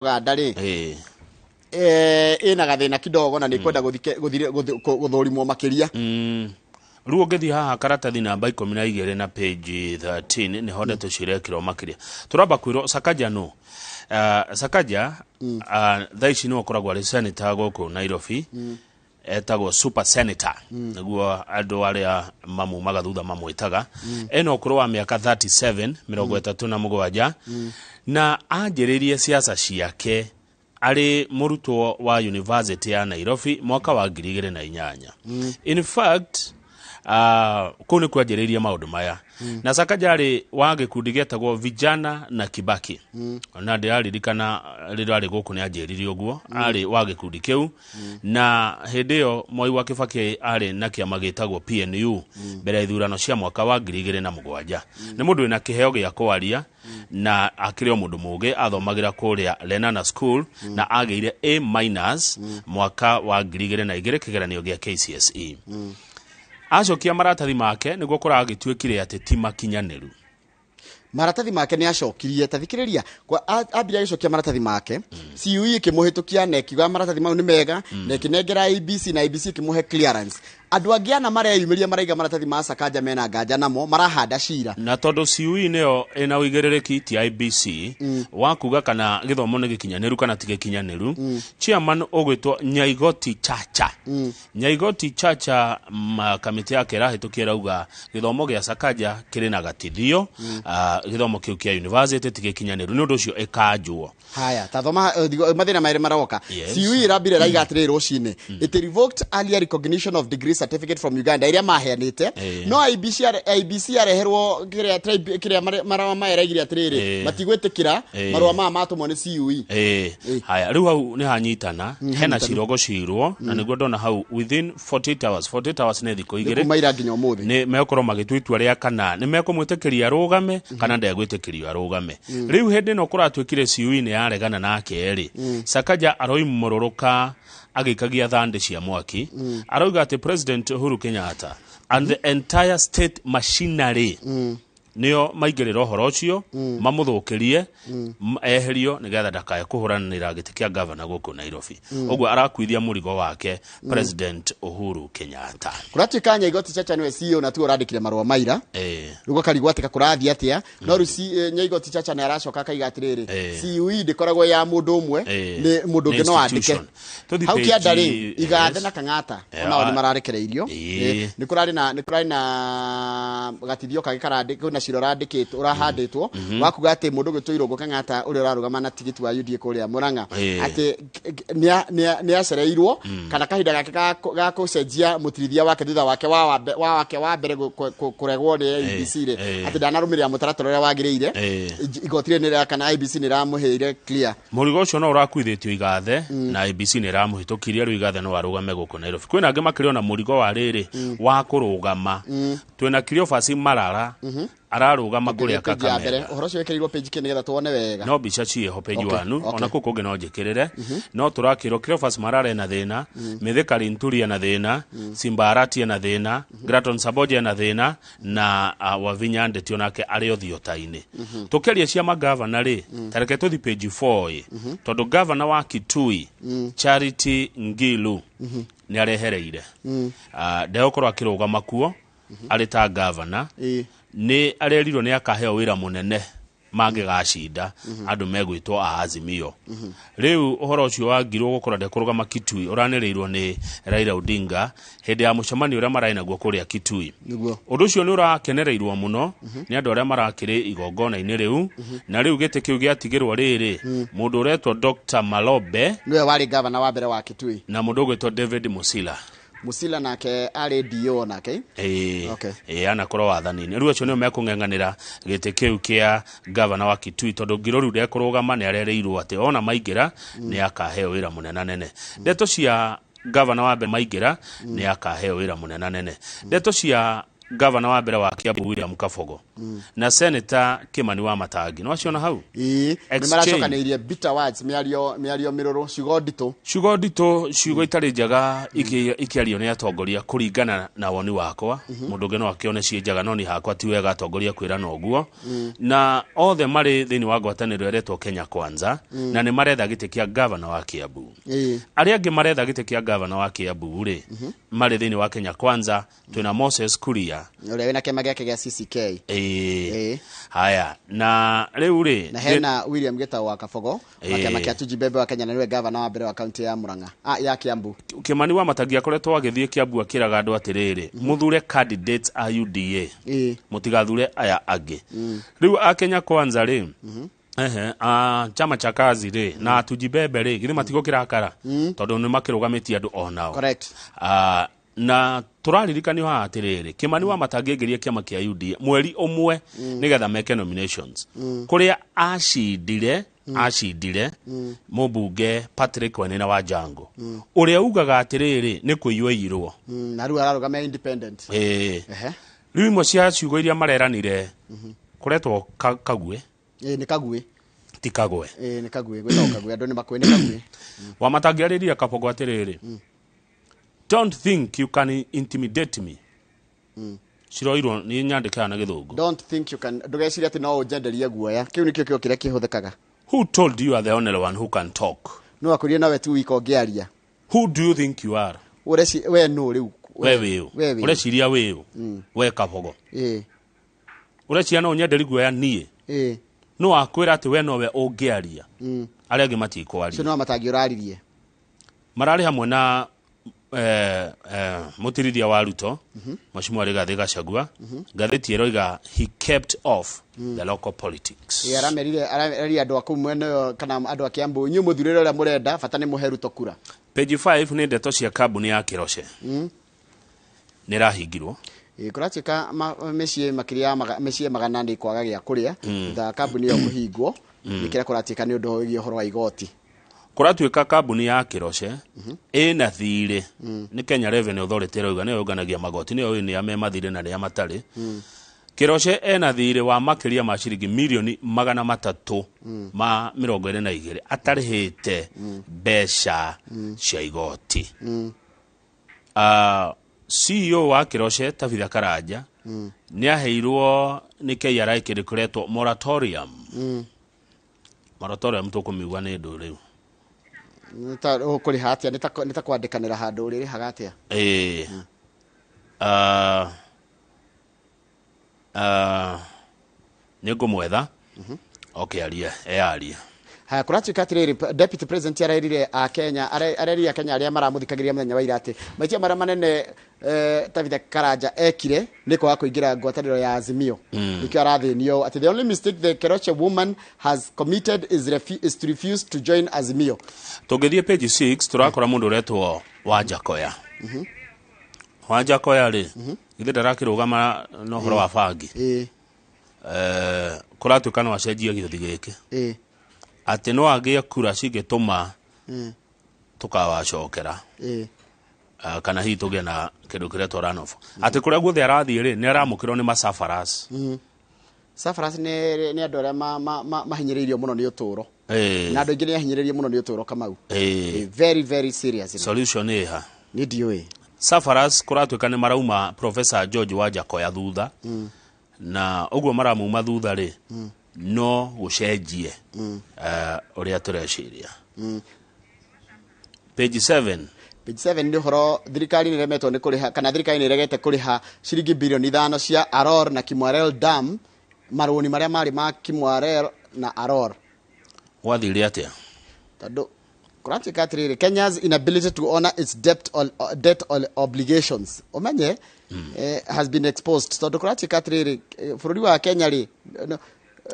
Uganda rĩ, ĩna gathĩna kidogo na nĩ kwenda gũthũrimwo makĩria. Rĩu ũngĩthiĩ haha karatathi namba 12 na page 13, nĩho ndeto cirekĩrwo makĩria. Tũramba kwĩrwo Sakaja no Sakaja thaa ici nĩwe ũkoragwo arĩ senator gũkũ Nairobi, etagwo super senator, nĩguo andũ arĩa mamumaga thutha mamwĩtaga. Ena ũkũrũ wa mĩaka 37, 37, na anjĩrĩirie siasa ciake arĩ mũrutwo wa University ya Nairobi mwaka wa 2008. In fact, kũu nĩ kwanjĩrĩirie maũndũ maya, na Sakaja arĩ wa gĩkundi gĩetagwo Vijana na Kibaki. Na ndĩraririkana rĩrĩa arĩ gũkũ nĩ anjĩrire ũguo, arĩ wa gĩkundi kĩu, na hĩndĩ ĩyo Mwai wa Kibaki arĩ na kĩama gĩtagwo PNU mbere ya ithurano cia mwaka wa 2007. Nĩ mũndũ wĩna kĩheo gĩa kwaria na akĩrĩ o mũndũ mũgĩ. Athomagĩra kũrĩa Lenana School na agĩire A minus mwaka wa 2002 kĩgeranio gĩa KCSE. Acokia maratathi make nĩguo kũragĩtuĩkire atĩ ti makinyanĩru. Maratathi make nĩ acokirie, ta thikĩrĩria, ambire agĩcokia maratathi make, CUE ĩkĩmũhĩtũkia na ĩkiuga maratathi mau nĩ mega, na ĩkĩnengera IEBC, na IEBC ĩkĩmũhe clearance. Andũ angĩ ana mareyumĩria maraiga maratathi ma Sakaja mena nganja namo, marahanda cira. Na tondũ CUE nĩyo ĩna ũigĩrĩrĩki, ti IEBC, wa kuga kana gĩthomo nĩ gĩkinyanĩru kana ti gĩkinyanĩru, chairman ũgwĩtwo Nyaigoti Chacha, Nyaigoti Chacha, kamĩtĩ yake ĩrahĩtũkia ĩrauga gĩthomo gĩa Sakaja kĩrĩ na gatithio, gĩthomo kĩu kĩa university ti gĩkinyanĩru, nĩ ũndũ ũcio ĩkanjwo. Haya, ta thoma mathĩna merĩ maroka. CUE ĩrambire ĩraiga atĩrĩrĩ rũcinĩ, it revoked earlier recognition of degree certificate from Uganda ĩrĩa maheanĩte. No IEBC IEBC yareherwo kĩrĩa kĩrĩa marũa maya, ĩraigire atĩrĩrĩ, matigwĩtĩkĩra marũa maya matũmwo nĩ CUE. Haya, rĩu hau nĩ hanyitana, hena cira ũgũcirwo, na nĩguo ndona hau within 48 hours. 48 hours nĩ thikũ 2. Kuma ira nginya ũmũthĩ. Nĩ megũkorwo magĩtua itua rĩa kana nĩ mekũmwĩtĩkĩria arũgame kana ndegwĩtĩkĩrio arũgame. Rĩu hĩndĩ ĩno kũratuĩkire CUE nĩ yaregana nake rĩ, Sakaja aroimũrũrũka agĩikagia thandĩ cia mwaki, arauga atĩ President Uhuru Kenyatta and the entire state machinery nĩo maingĩrĩra ũhoro ũcio, mamũthũkĩrie, eherio nĩgetha ndakae kũhũranĩra gĩtĩ kĩa gavana gũkũ Nairobi. Ũguo arakuithia mũrigo wake President Uhuru Kenyatta. Kũratuĩka Nyaigoti Chacha nĩwe CEO na tuo ũrandĩkire marũa maira. Rĩu ũkarigwo atĩka kũrathiĩ atĩa, no rĩu Nyaigoti Chacha nĩ aracoka akaiga atĩrĩrĩ, CUE ndĩkoragwo ya mũndũ ũmwe, nĩ mũndũ Nĩ ũngĩ no andĩke. institution. Tũthiĩ Hau kĩanda rĩ, Igathe na Kang'ata onao nĩ mararekereirio. Nĩ kũrarĩ na gatithio kangĩ karandĩ kwĩna cira ũrandĩkĩtwo, ũrahandĩtwo, wa kuga atĩ mũndũ ũgwĩtwo Irũngũ Kang'ata, ũrĩa ũrarũgama na tigiti wa UDA kũrĩa Murang'a, atĩ nĩ acereirwo kana kahinda gake ga gũcenjia mũtirithia wake thutha wake wa wake wa mbere kũregwo nĩ IEBC rĩ, atĩ ndanarũmĩrĩra mũtaratara ũrĩa wagĩrĩire. Igoti rĩrĩ nĩ kana IEBC nĩ ĩramũheire clear. Mũrigo ũcio no ũrakuithĩtio Igathe, na IEBC nĩ ĩramũhĩtũkirie. Rĩu Igathe no arũgame gũkũ Nairobi. Kwĩna angĩ makĩrĩ ona mũrigo wa rĩrĩ wa kũrũgama. Twĩna Cleophas Marara ararũgama kũrĩa Page ya mbere. Kakamega. Ũhoro ũcio wĩkĩrĩirwo page kĩ nĩgetha tuone wega? No mbica ciĩho page 1. Ona kũu kũngĩ no njĩkĩrĩre. No tũrakĩrwo Cleophas Marara ena thĩna, Mithika Linturi ena thĩna, Simba Arati ena thĩna, Graton Saboja ena thĩna, na Wavinya Ndeti onake arĩ o thiota-inĩ. Tũkĩaria cia magavana rĩ, ta reke tũthi page 4 ĩ, tondũ gavana wa Kitui Charity Ngilu nĩ arehereire, ndegũkorwo akĩrũgama kuo arĩ ta gavana. Nĩ arerirwo nĩ akaheo wĩra mũnene mangĩgacinda andũ megwĩtwo a Azimio. Rĩu ũhoro ũcio wa Ngirwo gũkorwo ndekũrũgama Kitui ũranĩrĩirwo nĩ Raila Odinga hĩndĩ ya mũcemanio ũrĩa mararĩ naguo kũrĩa Kitui. Ũndũ ũcio nĩ ũrakenereirwo mũno nĩ andũ arĩa marakĩrĩ igongona-inĩ rĩu, na rĩu gĩtĩ kĩu gĩatigĩrwo rĩrĩ mũndũ ũretwo Dr. Malobe. Nĩwe warĩ gavana wa mbere wa Kitui. Na mũndũ ũgwĩtwo David Musila. Musila nake arĩ DO nake. Ĩĩ. Ĩĩ, anakorwo wathani-inĩ. Rĩu acio nĩo mekũng'eng'anĩra gĩtĩ kĩu kĩa gavana wa Kitui, tondũ Ngiro rĩu ndekũrũgama, nĩ arereirwo atĩ ona maingĩra nĩ akaheo wĩra mũnenanene. Ndeto cia gavana wa mbere maingĩra nĩ akaheo wĩra mũnenanene. Ndeto cia Gavana wa mbere wa Kiambu William Kabogo na Senator Kimani wa Matangi, no aciona hau. Ĩĩ, nĩ Exchange. maracokanĩirie bitter words, mĩario mĩrũrũ, ciugo nditũ. Ciugo nditũ, ciugo itarĩ njega ikĩario nĩ atongoria. Kũringana na woni wakwa, mũndũ ũngĩ no akĩone ciĩ njega, no ni hakwa ti wega atongoria kwĩrana ũguo. Na othe marĩ thĩinĩ wa ngwatanĩro ĩretwo Kenya Kwanza, na nĩ maretha gĩtĩ kĩa gavana wa Kiambu. Arĩa angĩ maretha gĩtĩ kĩa gavana wa Kiambu rĩ, marĩ thĩinĩ wa Kenya Kwanza, twĩna Moses Kuria, ũrĩa wĩna kĩama gĩake gĩa CCK. Ĩĩ. Haya, na rĩu rĩ, Na hena William Gitau wa Kabogo wa kĩama kĩa Tujibembe wa Kenya, na nĩwe gavana wa mbere wa kaunti ya Murang'a, ya Kiambu. Kimani wa Matangi akoretwo agĩthiĩ Kiambu akĩraga andũ atĩrĩrĩ, mũthure candidates a UDA, mũtigathure aya angĩ. Rĩu a Kenya Kwanza rĩ, ehe, a chama cha kazi rĩ, na Tujibembe rĩ, githĩ matigũkĩrakara tondũ nĩ makĩrũgamĩtie andũ onao? Correct. Ah, na tũraririkanio haha atĩrĩrĩ, Kimani wa Matangi aingĩrie kĩama kĩa UDA mweri ũmwe nĩgetha meke nominations, kũrĩa acindire mũmbunge Patrick Wainaina wa Jango, ũrĩa ugaga atĩrĩrĩ nĩ kũiywo iyirwo. Na rĩu ararũgamia independent. Ĩĩ. Rĩu imwe cia ciugo iria mareranire kũretwo Kague. Ĩĩ, nĩ Kaguĩ. Ti Kagwe. Ĩĩ, nĩ Kaguĩ, gwĩtagwo Kaguĩ, andũ nĩ makũĩ nĩ Kaguĩ. Wamatangi arĩria Kabogo atĩrĩrĩ, "Don't think you can intimidate me." Ciroirwo nĩ nyandĩkaga na Gĩthũngũ. Don't think you can, ndũgecirie atĩ no ũnjenderie guoya. Kĩu nĩkĩo kĩo kĩrĩa kĩhũthĩkaga. "Who told you are the only one who can talk?" No akwĩrire nowe tu wika ũngĩaria. "Who do you think you are?" Ũreci we nũ rĩu? We wĩũ? We wĩũ? Ũreciria wĩũ, we Kabogo? Ũreciria no ũnyenderi guoya niĩ? No akwĩra atĩ we nowe ũngĩaria, arĩa angĩ Ũcio matikwaria. nĩ wa Matangi ũraririe. Mararĩ hamwe na mũtirithia wa Ruto, Mheshimiwa Rigathĩ Gachagua. Ngathĩti ĩroiga he kept off the local politics. Ĩĩ, aramerire, arerire andũ a kũu mwena ũyũ kana andũ a Kiambu, inyuĩ mũthurĩre ũrĩa mũrenda, bata nĩ mũhe Ruto kura. Page 5 nĩ ndeto cia kambuni ya Kĩroce nĩ ĩrahingirwo. Ĩĩ, kũratuĩka mĩciĩ makĩria ya mĩciĩ 400 nĩ kwaga gĩa kũrĩa thutha wa kambuni ĩyo kũhingwo. Nĩ kĩrĩa kũratuĩka nĩ ũndũ wĩgiĩ ũhoro wa igoti. Kũratuĩka kambuni ya Kĩroce ĩna thirĩ nĩ Kenya Revenue Authority. Ĩroiga nĩyo yũnganagia magoti, nĩyo ĩ nĩa me mathirĩ na nĩa matarĩ. Kĩroce ena thirĩ wa makĩria ma ciringi mirioni 322 atarĩhĩte mbeca cia igoti. CEO wa Kĩroce Tabitha Karanja nĩ aheirwo nĩ KRA kĩndũ kĩretwo moratorium. Moratorium tũkũmiuga nĩ ndũ rĩu? Nĩ ta ũkũrĩha atĩa? Nĩ ta kwandĩkanĩra handũ ũrĩrĩhaga atĩa? Ĩĩ. Nĩ ngũmwetha oke arie, earie. Haya, kũratuĩka atĩrĩrĩ, deputy president arerire a Kenya, arerire Akenya arĩa maramũthikagĩrĩria mũthenya wa ira atĩ mahĩtia marĩa manene Tabitha Karanja ekire nĩ kwaga kũingĩra ngwatanĩro ya Azimio, nĩkĩo arathĩnio, atĩ the only mistake the Keroche woman has committed is to refuse to join Azimio. Tũngĩthiĩ page 6 tũrakora mũndũ ũretwo Wanjakoya. Wanjakoya rĩ, githĩ ndarakĩrũgama na ũhoro wa bangi? Ĩĩ. Kũratuĩka no acenjie gĩũthi gĩkĩ, atĩ no agĩe kura cingĩtũma tũkawacokera, kana hihi tũgĩe na kĩndũ kĩretwo runoff, atĩ kũrĩa guothe arathiĩ rĩ, nĩ aramũkĩrwo nĩ masafaras. Sufferers nĩ andũ arĩa mahinyĩrĩirio mũno nĩ ũtũũro, na andũ aingĩ nĩ ahinyĩrĩrie mũno nĩ ũtũũro, Kamau. Very very serious. Solution ĩha? Nĩ ndiũĩ. Sufferers kũratuĩka nĩ marauma Professor George Wanjakoya thutha, na ũguo maramuma thutha rĩ, no gũcenjie ũrĩa tũreciria. Page 7. Page 7 nĩ ũhoro thirikari nĩ ĩremetwo nĩ kũrĩha, kana thirikari nĩ ĩregete kũrĩha ciringi 5 birioni cia Aror na Kimwarer Dam, marũni marĩa marĩ ma Kimwarer na Aror. Gwathire atĩa? Tondũ kũratuĩka atĩrĩrĩ, Kenya's inability to honor its debt or obligations, ũmenye, has been exposed, tondũ kũratuĩka atĩrĩrĩ, bũrũri wa Kenya rĩ, no,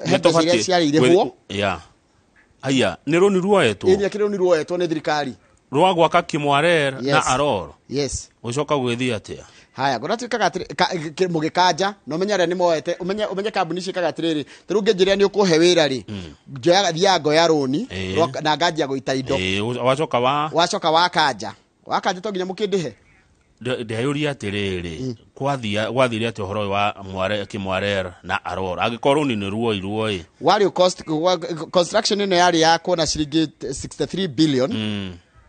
he mbeca iria ciarĩirĩhwo. Ya aya nĩ rũni ruoetwo. Ĩĩ, nĩ akĩrĩ ruoetwo nĩ thirikari. Rwa gwaka Kimwarer na Yes. Aror. Yes. Gũcoka gwĩthiĩ atĩa? Haya, kũratuĩkaga atĩrĩ, mũgĩkanja na ũmenye arĩa nĩ moete, ũmenye kambuni ciĩkaga atĩrĩrĩ, ta rĩu ngĩnjĩra nĩ ũkũhe wĩra rĩ, njoyaga, thiaga ngoya rũni na nganjia gũita indo. Ĩĩ, wacoka wa Wacoka wakanja, wakanja to nginya mũkĩndĩhe. Ndeyũria atĩrĩrĩ, gwathire atĩ ũhoro ũyũ wa Kimwarer na Aror, angĩkorwo rũni nĩ ruoirwo ĩ? Warĩ cost construction ĩno yarĩ ya kuona ciringi 63 billion,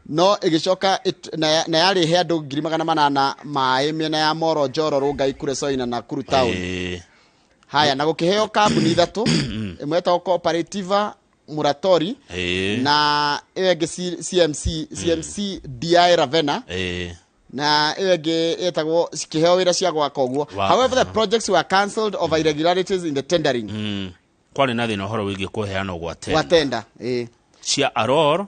no ĩgĩcoka na yarĩ he andũ 800,000 maĩ mĩena ya Moro, Njoro, Rongai, Kuresoi na Nakuru town. Haya, na gũkĩheo kambuni ithatũ, ĩmwe ĩtagwo Cooperativa Muratori, na ĩyo ĩngĩ CMC, CMC DI Ravenna, na ĩyo ĩngĩ ĩtagwo, cikĩheo wĩra cia gwaka ũguo. However, the projects were cancelled over irregularities in the tendering. Kwarĩ na thĩna ũhoro wĩgiĩ kũheanwo gwa Gwa tenda tenda, ĩĩ. Cia Aror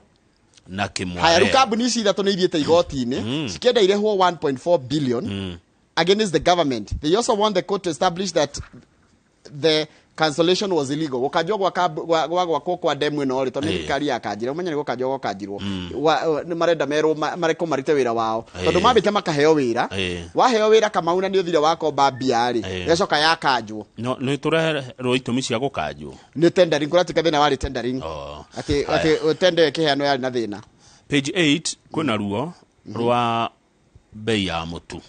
na Haya, rĩu Kimwarer. kambuni ici ithatũ nĩ ithiĩte igoti-inĩ cikĩenda irĩhwo 1.4 billion against the government. They also want the court to establish that the cancellation was illegal, gũkanjwo gwa gwakwo kwa demu ĩno rĩ, tondũ nĩ thirikari yakanjire, ũmenye nĩ gũkanjwo gwakanjirwo. Nĩ marenda merwo marekwo marute wĩra wao, tondũ mambĩte makaheo wĩra. Waheo wĩra, Kamau, na nĩ ũthire wakomba mbia rĩ, ĩgacoka yakanjwo. No nĩ tũreherwo itũmi cia gũkanjwo? Nĩ tendering, kũratuĩka thĩna warĩ tendering. Oh. Atĩ Haya. atĩ tender ĩkĩheanwo yarĩ na thĩna. Page 8 kwĩna ruo rwa bei ya mũtu,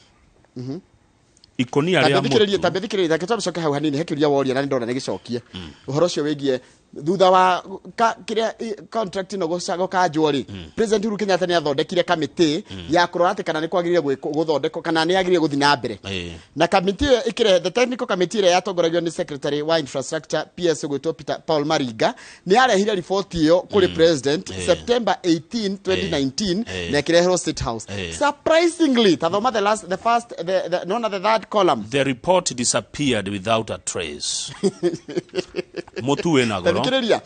ikũnia rĩa Tambĩthikĩrĩrie. mũtu. Tambĩthikĩrĩrie, reke twamcoke hau hanini. He kĩũria woria na nĩ ndona nĩ gĩcokie ũhoro ũcio wĩgiĩ thutha wa kĩrĩa contract ĩno gũkanjwo rĩ, President Uhuru Kenyatta nĩ athondekire kamĩtĩ ya kũrora atĩ kana nĩ kwagĩrĩire gũthondekwo kana nĩ yagĩrĩire gũthiĩ na mbere. Na kamĩtĩ ĩyo ĩkĩrehe, the technical committee ĩrĩa yatongoragio nĩ secretary wa infrastructure PS gwĩtwo Peter Paul Maringa, nĩ yarehire riboti ĩyo kũrĩ president September 18 2019, na ĩkĩreherwo State House. Surprisingly, tathoma the last, the first, the, no, the third column. The report disappeared without a trace. Mũtu wĩna goro. Thikĩrĩria,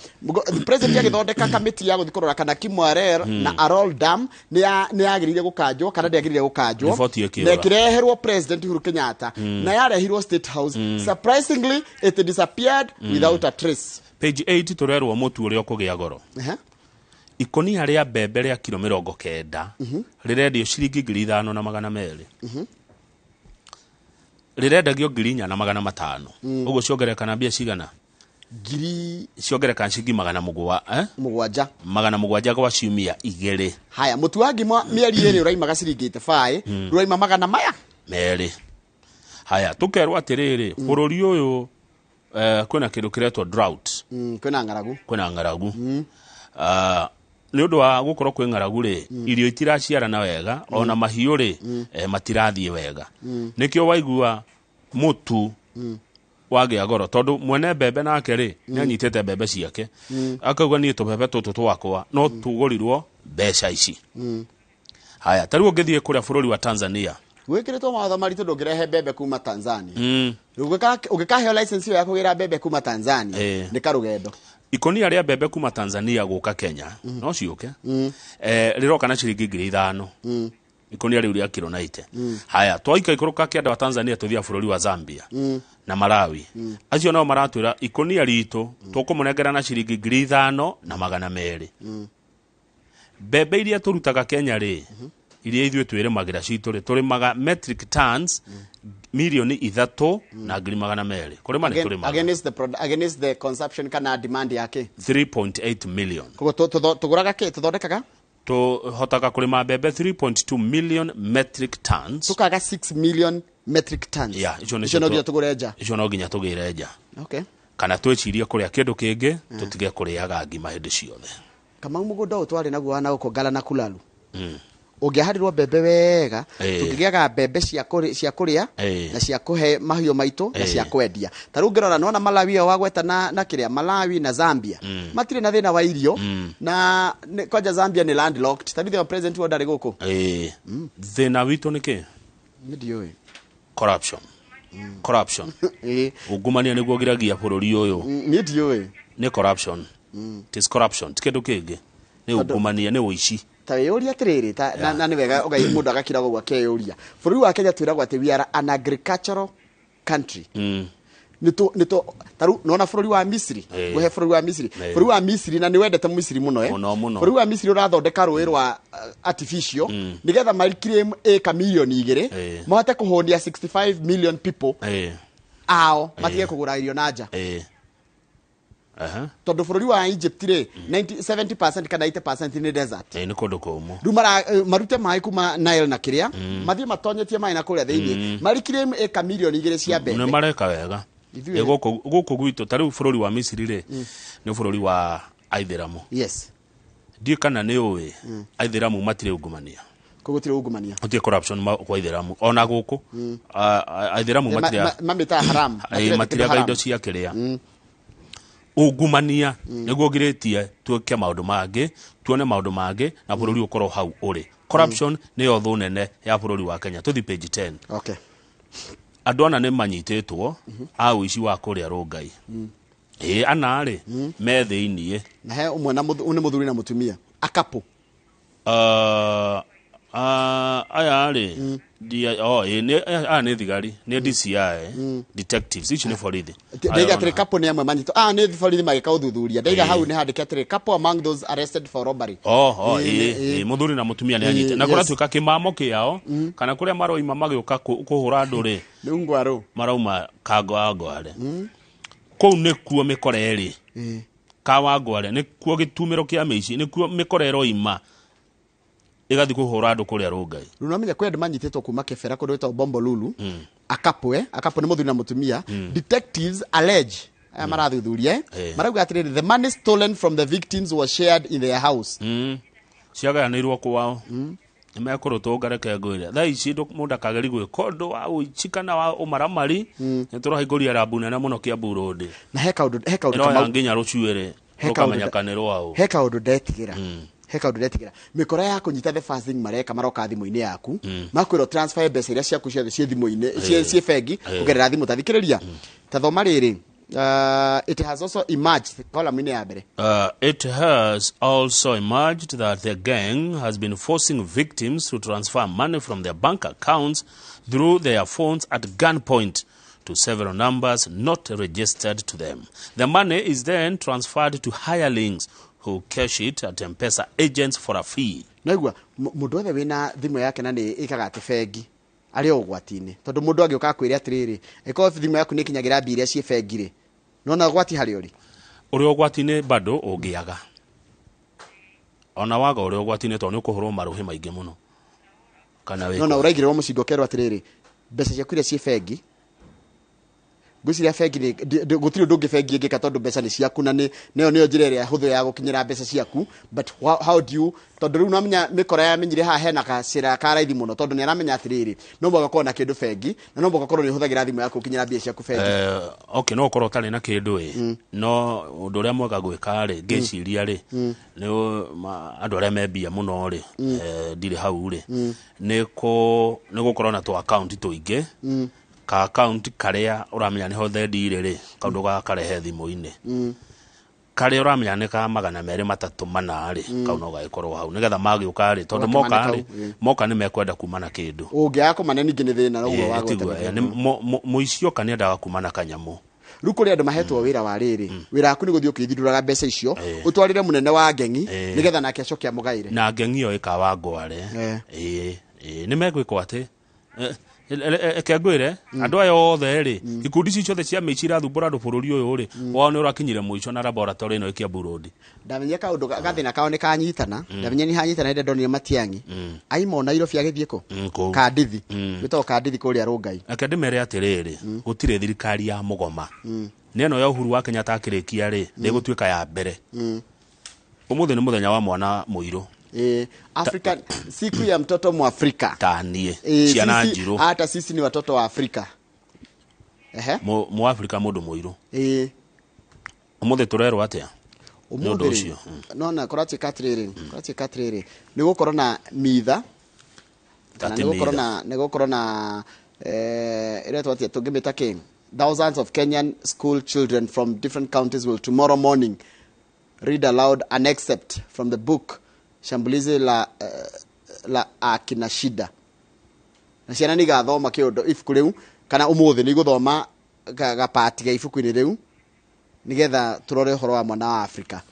president agĩthondeka kamĩtĩ ya gũthiĩ kũrora kana Kimwarer na Arol Dam nĩ yagĩrĩire gũkanjwo kana ndĩagĩrĩire gũkanjwo. Riboti ĩkĩũra. Na ĩkĩreherwo President Uhuru Kenyatta, na yarehirwo State House. Surprisingly, it disappeared without a trace. Page 8 tũrerwo mũtu ũrĩa ũkũgĩa goro. Ikũnia rĩa mbembe rĩa kiro 90 rĩrendio ciringi 5200, rĩrendagio 4500. Ũguo ciongerereka na mbia cigana? Ngiri Ciongerereka ciringi magana mũgwa, eh? 7. 700 gwa ciumia 2. Haya, mũtu wa ngima mĩeri 2 ũraimaga ciringi 85, rũraima magana maya 2. Haya, tũkerwo atĩrĩrĩ, bũrũri ũyũ kwĩna kĩndũ kĩretwo drought. Kwĩna ng'aragu. Kwĩna ng'aragu. Ah, nĩ ũndũ wa gũkorwo kwĩ ng'aragu rĩ, irio itiraciarana wega, ona mahiũ rĩ, matirathiĩ wega. Nĩkĩo waigua mũtu wagĩa goro, tondũ mwene mbembe nake rĩ, nĩ anyitĩte mbembe ciake, akauga niĩ tũbebe tũtũ twakwa no tũgũrirwo mbeca ici. Haya, ta rĩu ũngĩthiĩ kũrĩa bũrũri wa Tanzania, Gwĩkĩrĩtwo mawatho maritũ, ndũngĩrehe mbembe kuma Tanzania. Rĩu ũngĩkaheo license ĩyo ya kũgĩra mbembe kuma Tanzania, nĩ karũgendo. Ikũnia rĩa mbembe kuma Tanzania gũka Kenya no ciũke, rĩroka na ciringi 5000, ikũnia rĩu rĩa kiro 90. Haya, twaika ikũrũka kĩanda wa Tanzania, tũthiĩ bũrũri wa Zambia na Malawi, acio nao maratwĩra ikũnia ritũ tũkũmũnengera na ciringi 5200. Mbembe iria tũrutaga Kenya rĩ, iria ithuĩ twĩrĩmagĩra citũ rĩ, tũrĩmaga metric tons 3,200,000. Kũrĩma nĩ tũrĩmaga. Against the consumption kana demand yake? 3.8 million. Koguo tũgũraga kĩ, tũthondekaga? Tũhotaga kũrĩma mbembe 3.2 million metric tons. Tũkaga 6 million metric tons. Yeah, icio nĩcio. Icio no nginya tũgũre nja. Icio no nginya tũgĩre nja kana twĩcirie kũrĩa kĩndũ kĩngĩ, tũtige kũrĩaga ngima hĩndĩ ciothe. Kamau, mũgũnda ũyũ twarĩ naguo wa nagũkũ Ngara na Kulalu, ũngĩahandirwo mbembe wega, tũngĩgĩaga mbembe cia kũrĩa na cia kũhe mahiũ maitũ na cia kwendia. Ta rĩu ngĩrora nona Malawi ĩyo wagweta na kĩrĩa, Malawi na Zambia matirĩ na thĩna wa irio, na kwanja Zambia nĩ landlocked. Ta rĩu president wao ndarĩ gũkũ. Thĩna witũ nĩ kĩ? Nĩ ndiũĩ. Corruption, corruption. Ungumania nĩguo giragia bũrũri ũyũ. Niĩ ndiũĩ. Nĩ corruption. It is corruption, ti kĩndũ kĩngĩ, nĩ ungumania, nĩ ũici. Ta wĩyũria atĩrĩrĩ, na nĩ wega mũndũ agakira ũguo akeyũria, bũrũri wa Kenya twĩragwo atĩ we are an agricultural country. Nĩtũ ta rĩu nona bũrũri wa Misiri, ngũhe bũrũri wa Misiri, bũrũri wa Misiri, na nĩ wendete Misiri mũno, eh? Mũno, mũno. Bũrũri wa Misiri ũrathondeka rũĩ rwa artificial nĩgetha mariclaim ĩka 2 milioni mahote kũhũnia 65 million people ao, matige kũgũra irio na nja. Tondũ bũrũri wa Egypt rĩ, 90 70% kana 80% nĩ desert. Ĩ, nĩ kũndũ kũmũ. Rĩu marute maĩ kuma Nile na kĩrĩa mathiĩ matonyetie maĩ na kũrĩa thĩinĩ, marikire ĩka 2 mirioni cia Nĩ mbembe. Mareka wega. Ithuĩ- Ĩ, gũkũ gwitũ, ta rĩu bũrũri wa Misiri rĩ, nĩ bũrũri wa aithĩramu. Ndiũ kana nĩ ũĩ aithĩramu matirĩ ungumania. Kũu gũtirĩ ungumania. Gũtirĩ corruption kwa aithĩramu, ona gũkũ aithĩramu matirĩ Mamĩtaga haram. Ĩ, Matirĩ matirĩaga haram. indo cia kĩrĩa ungumania nĩguo ngirĩtie twĩke maũndũ mangĩ, tuone maũndũ mangĩ na bũrũri ũkorwo hau ũrĩ. Corruption nĩyo thũ nene ya bũrũri wa Kenya. Tũthi page 10. Okay. Andũ ana nĩ manyitĩtwo a ũici wa kũrĩa Rũngai. Ĩ, ana rĩ me thĩiniĩ. Na he ũmwe na nĩ mũthuri na mũtumia akapo. Aya rĩ oh, ĩ, aya nĩ thigari, nĩ DCI detectives, ici nĩ borithi. Ndaiga atĩrĩ, couple nĩ amwe manyitwo, nĩ borithi magĩka ũthuthuria. Ndaiga hau nĩ handĩke atĩrĩ, "Couple among those arrested for robbery." Oho. Ĩ, Ĩ, mũthuri na mũtumia nĩ anyite na kũratuĩka kĩmamo kĩao kana kũrĩa maroima magĩũka kũhũra andũ rĩ. Nĩ ngwarũ. Marauma kango wa ngware, kũu nĩkuo mĩkora ĩrĩ. Kawangware nĩkuo gĩtumĩro kĩa mĩici, nĩkuo mĩkora ĩroima ĩgathiĩ kũhũra andũ kũrĩa Rũngai. Rĩu nomenya kwĩ andũ manyitĩtwo kuma Kĩbera, kũndũ gwĩtagwo Bombolulu. Akapwe akapo nĩ mũthuri na mũtumia. Detectives allege, aya marathuthuria, marauga atĩrĩrĩ, the money stolen from the victims was shared in their house. Ciagayanĩirwo kwao, nĩ mekũrũtũnga. Reke ngwĩre, thaa ici mũndũ akageri gwĩka ũndũ wa ũici kana wa ũmaramari, nĩ tũrahingũria rambu nene mũno Kiambu Road. Na he kaũndũ ĩroya Kamau, nginya rũcuĩrĩ. He kaũndũ Rũkamenya kana nĩ rwaũ. He kaũndũ ndetigĩra, mĩkora ya kũnyita, the first thing mareka, maroka thimũ-inĩ yaku, makwĩrwo transfer mbeca iria ciaku ciothe ciĩ thimũ-inĩ, ciĩ bengi, kũgerera thimũ. Ta thikĩrĩria, ta thoma rĩrĩ, it has also emerged, column-inĩ ya mbere. It has also emerged that the gang has been forcing victims to transfer money from their bank accounts through their phones at gunpoint to several numbers not registered to them. The money is then transferred to hirelings who cash it at M-Pesa agents for a fee. Naigua mũndũ wothe wĩna thimũ yake na nĩ ĩkaga atĩ bengi arĩ o ũgwati-inĩ, tondũ mũndũ angĩũka akwĩre atĩrĩrĩ, ĩkorwo thimũ yaku nĩ ĩkinyagĩra mbia iria ciĩ bengi rĩ, nona ũgwati harĩ ũrĩ. Ũrĩ ũgwati-inĩ bado ũngĩaga, ona waga ũrĩ ũgwati-inĩ, tondũ nĩ ũkũhũrwo marũhĩ maingĩ mũno kana wĩkwo. Nona ũraigĩrĩrwo mũcinga ũkerwo atĩrĩrĩ, mbeca ciaku iria ciĩ bengi, ngwĩciria bengi gũtirĩ ũndũ ũngĩ bengi ĩngĩka, tondũ mbeca nĩ ciaku na nĩyo njĩra ĩrĩa hũthũ ya gũkinyĩra mbeca ciaku. But how do you, tondũ rĩu namenya mĩkora yamenyire haha hena gacĩra ka raithi mũno, tondũ nĩ aramenya atĩrĩrĩ, no mũhaka ũkorwo na kĩndũ bengi na no mũhaka ũkorwo nĩ ũhũthagĩra thimũ yaku gũkinyĩra mbia ciaku bengi. Okay, no ũkorwo ũtarĩ na kĩndũ ĩ, no ũndũ ũrĩa mwega gwĩka rĩ, ngĩciria rĩ, nĩ andũ arĩa me mbia mũno rĩ, ndirĩ hau rĩ, nĩ gũkorwo na tũ account tũingĩ. Ka account karĩa ũramenya nĩho thendi rĩ, kaũndũ gakarehe thimũ-inĩ, karĩa ũramenya nĩ ka 234 rĩ, kau no gagĩkorwo hau nĩgetha magĩũka rĩ, tondũ Ũgakĩmane moka kau, rĩ, moka nĩ mekwenda kuma na kĩndũ. Ũngĩaga kũmane ningĩ nĩ thĩna ũguo wa Tiguo, gwetha. nĩ mũici oka nĩ endaga kuma na kanyamũ. Rĩu kũrĩ andũ mahetwo wĩra wa rĩrĩ, wĩra waku nĩ gũthiĩ ũkĩthindũraga mbeca icio, ũtwarĩre mũnene wa ngengi, nĩgetha nake acoke amũgaĩre. Na ngengi ĩyo ĩkawa ngware. Ĩĩ, nĩ megwĩkwo atĩ reke ngwĩre, andũ aya othe rĩ, ikundi ici ciothe cia mĩici irathumbũra andũ bũrũri ũyũ rĩ, wao nĩ ũrakinyire mũico na laboratory ĩno ĩkĩambu Road. Ndamenye kaũndũ gathĩna kao nĩ kanyitana. Ndamenye nĩ hanyitana hĩndĩ ndonire Matiang'i aima o Nairobi agĩthiĩ kũ? Kũu. Kandithi, gwĩtagwo Kandithi kũrĩa Rũngai. Reke ndĩmere atĩrĩrĩ, gũtirĩ thirikari ya mũgoma. Nĩ ĩno ya Uhuru wa Kenyatta akĩrĩkia rĩ, nĩ ĩgũtuĩka ya mbere. Ũmũthĩ nĩ mũthenya wa mwana mũirũ. Africa, siku ya mtoto Mwafrika. Ta niĩ, ciana njirũ. Hata sisi ni watoto wa Afrika. Ehe. Mũafrika, mũndũ mũirũ. Ũmũthĩ tũrerwo atĩa nĩ Ũmũthĩ ũndũ rĩ, ũcio? Nona kũratuĩka atĩrĩrĩ, nĩ gũkorwo na mitha kana Ati nĩ gũkorwo mitha. na nĩ gũkorwo na ĩretwo atĩa, tũngĩmĩta kĩ? Thousands of Kenyan school children from different counties will tomorrow morning read aloud an excerpt from the book Shambulizi la Akina Shida, na ciana nĩ igathoma kĩũndũ ibuku rĩu, kana ũmũthĩ nĩ igũthoma gapati ga ibuku-inĩ rĩu, nĩgetha tũrore ũhoro wa mwana wa Afrika.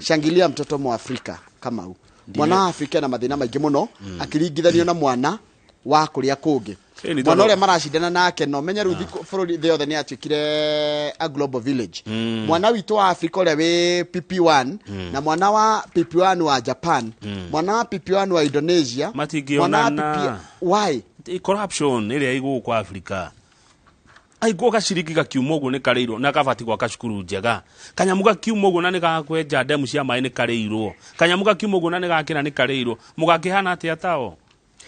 Shangilia mtoto Mwafrika. Kamau, mwana wa Afrika na mathĩna maingĩ mũno akĩringithanio na mwana wa kũrĩa kũngĩ. Ĩni Mwana tondũ- ũrĩa maracindana nake, no menye rĩu bũrũri thĩ yothe nĩ yatuĩkire a global village. Mwana witũ wa Africa ũrĩa wĩ PP1 na mwana wa PP1 wa Japan, mwana wa PP1 wa Indonesia, mwana wa Matingĩonana. PP. Why? Corruption ĩrĩa ĩgũkũ Africa, aigwo gaciringi gakiuma ũguo nĩ karĩirwo na kabati gwaka cukuru njega, kanyamu gakiuma ũguo na nĩ gakwenja ndemu cia maĩ nĩ karĩirwo, kanyamu gakiuma ũguo na nĩ gakĩra nĩ karĩirwo. Mũgakĩhana atĩa tao?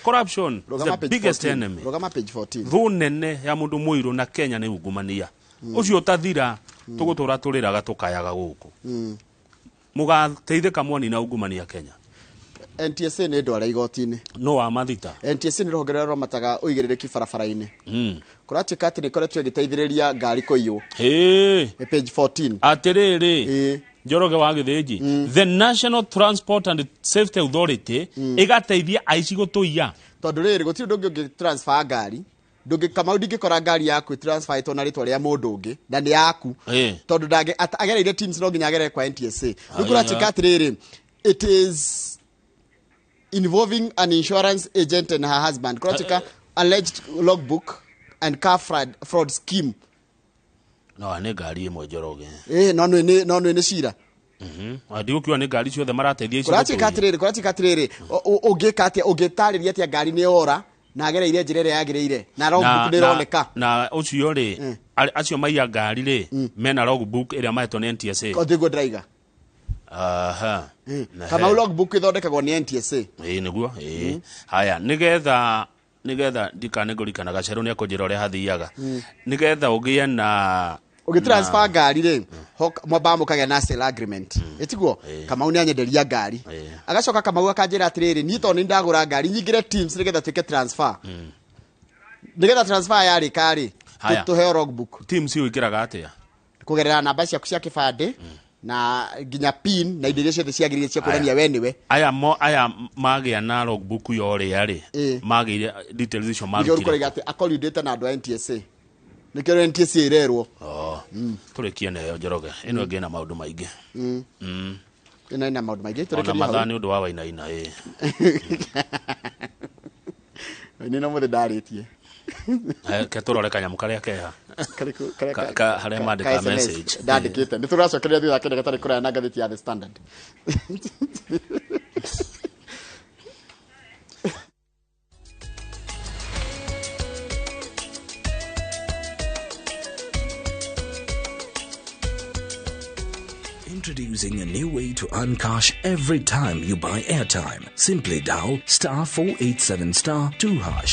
Corruption is Rũgama the page biggest 14. enemy. Rũgama page 14. Thũ nene ya mũndũ mũirũ na Kenya nĩ ungumania ũcio ũtathira. Tũgũtũra tũrĩraga tũkayaga gũkũ. Mũgateithĩka mwanina ungumania Kenya. NTSA nĩ ndwara igoti-inĩ. No wa mathita. NTSA nĩ rũhonge rũrĩa rũramataga ũigĩrĩrĩki barabara-inĩ. Kũratuĩka atĩ nĩ ĩkoretwo ĩgĩteithĩrĩria ngari kũiywo. Hĩ. Nĩ page 14. Atĩrĩrĩ, Ĩĩ. Njoroge wa Gĩthĩnji, the National Transport and Safety Authority ĩgateithia aici gũtũiya. Tondũ rĩrĩ, gũtirĩ ũndũ ũngĩ ũngĩ transfer ngari, ndũngĩ, Kamau, ndingĩkora ngari yaku transferĩtwo na rĩtwa rĩa mũndũ ũngĩ na nĩ yaku, tondũ ndangĩ agereire teams, no nginya agerere kwa NTSA. Rĩu Aya. kũratuĩka atĩrĩrĩ, it is involving an insurance agent and her husband. Kũratuĩka alleged logbook and car fraud scheme. No nĩ ngari ĩmwe, Njoroge. Ĩ, no nĩ cira. Ndigũkiuga nĩ ngari ciothe marateithia aici Kũratuĩka gũtũiya. atĩrĩrĩ, kũratuĩka atĩrĩrĩ, ũngĩka atĩa, ũngĩtarĩria atĩa ngari nĩ yora na agereire njĩra ĩrĩa yagĩrĩire na logbook nĩ ĩroneka? Na ũcio rĩ, acio maiya ngari rĩ, mena logbook ĩrĩa mahetwo nĩ NTSA? Thiguo ndĩraiga. Aha. Na Kamau, logbook ĩthondekagwo nĩ NTSA. Ĩĩ, nĩguo. Ĩĩ, haya, nĩgetha ndikane ngũrikana, gacerũ nĩ akũnjĩra ũrĩa hathiaga nĩgetha ũgĩe na Ũgĩtransfer ngari rĩ, mwambaga mũkagĩa na sale agreement, ĩtiguo? Kamau nĩ anyenderia ngari, agacoka Kamau akanjĩra atĩrĩrĩ, niĩ tondũ nĩ ndagũra ngari, nyingĩre teams nĩgetha twĩke transfer. Nĩgetha transfer yarĩka rĩ, Haya. tũheo logbook. Teams wĩkĩraga atĩa? Kũgerera namba ciaku cia kĩbandĩ na nginya pin na indo iria ciothe ciagĩrĩire cia kuonania we nĩwe. Aya mo aya magĩa na logbook yorĩa rĩ, magĩire details icio Nĩkĩo marutire? rũkũraiga atĩ akorindĩte na andũ a NTSA, nĩkĩo NTSA ĩrerwo. Oh, tũrĩkie nayo, Njoroge, ĩno ĩngĩ ĩna maũndũ maingĩ. Ĩno ĩna maũndũ maingĩ. Ona Tũrĩkĩrie mathaa hau. nĩ ũndũ wa wainaina, ĩ. Nĩ no mũthĩ ndarĩtie. Ke tũrore kanyamũ karĩa keha. Karĩkũ? Karĩa Harĩa mandĩka ka SMS message. ndandĩkĩte. Nĩ tũracokeria thutha kĩndũ gatarĩ kũraya na ngathĩti ya The Standard. Introducing a new way to earn cash every time you buy airtime. Simply dial star 487 star 2 hash.